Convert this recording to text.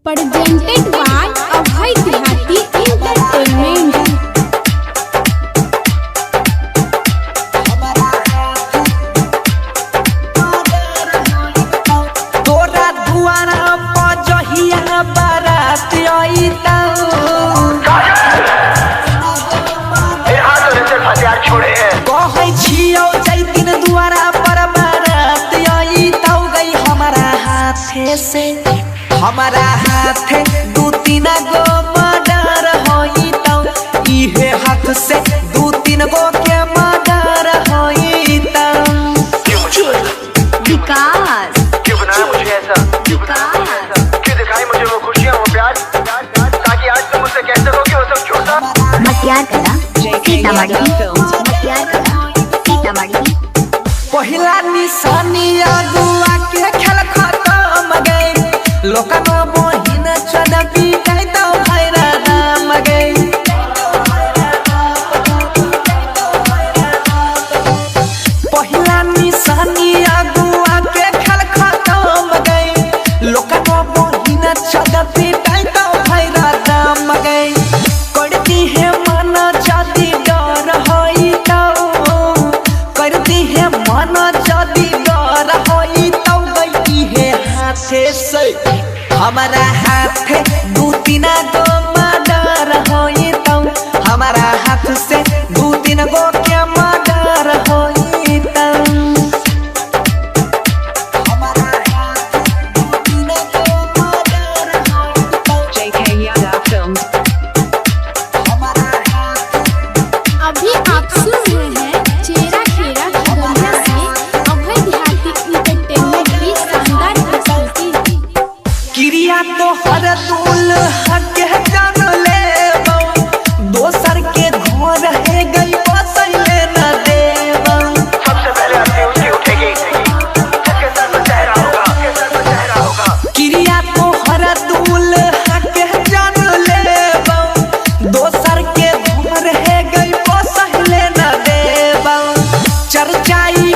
Presented by Abhay Dehati entertainment. तोरा दुआरा पर जहिया बारात अइतौ। हाथ और सिर्फ हथियार छोड़े हैं। कहै छियौ जैतिन दुआरा पर बारात अइतौ गई हमारा हाथे से, हमारा हाथे दू तीन गो मर्डर होइतौ। इहे हाथ से दू तीन गो के मर्डर होइतौ। क्यों मुझे बदला? विकास। क्यों बनाया मुझे ऐसा? क्यों बनाया मुझे ऐसा? क्यों दिखाई मुझे वो खुशियाँ, वो प्यार, ताकि आज तुम मुझसे कह सको कि वो सब झूठा। मटियार कला सीतामढ़ी, मटियार कला सीतामढ़ी। पहिला निशानी अगुआ के खेल खत्म गई, लोकन बहिन चढ़बी गई तो भैरा दाम गई। पहिला निशानी अगुआ के खेल खत्म गई, लोकन बहिन चढ़बी गई तो भैरा दाम गई। करती है मन जदी डर होई तो, करती है मन जदी डर होई तो गई है हाथे से, हमारा हाथे दू तीन गो मर्डर होई तो, हमारा हाथ से दू तीन गो के मर्डर होई तो। हमारा हाथे दू तीन गो मर्डर होई तो। JK Yadav Films. हमारा हाथे। अभी आप सुन रहे हैं चेरा खेरा खगड़िया से अभय देहाती इंटरटेनमेंट की शानदार प्रस्तुति। क्रिया तो हर तुल हक जान ले, दोसर के घर है गई बसैले न देबौ। सबसे पहले आरती उसकी उठेगी जिसके सर पर चेहरा होगा, जिसके सर पर चेहरा होगा। क्रिया तो हर तुल हक जान ले, दोसर के घर है गई बसैले न देबौ। चर्चाई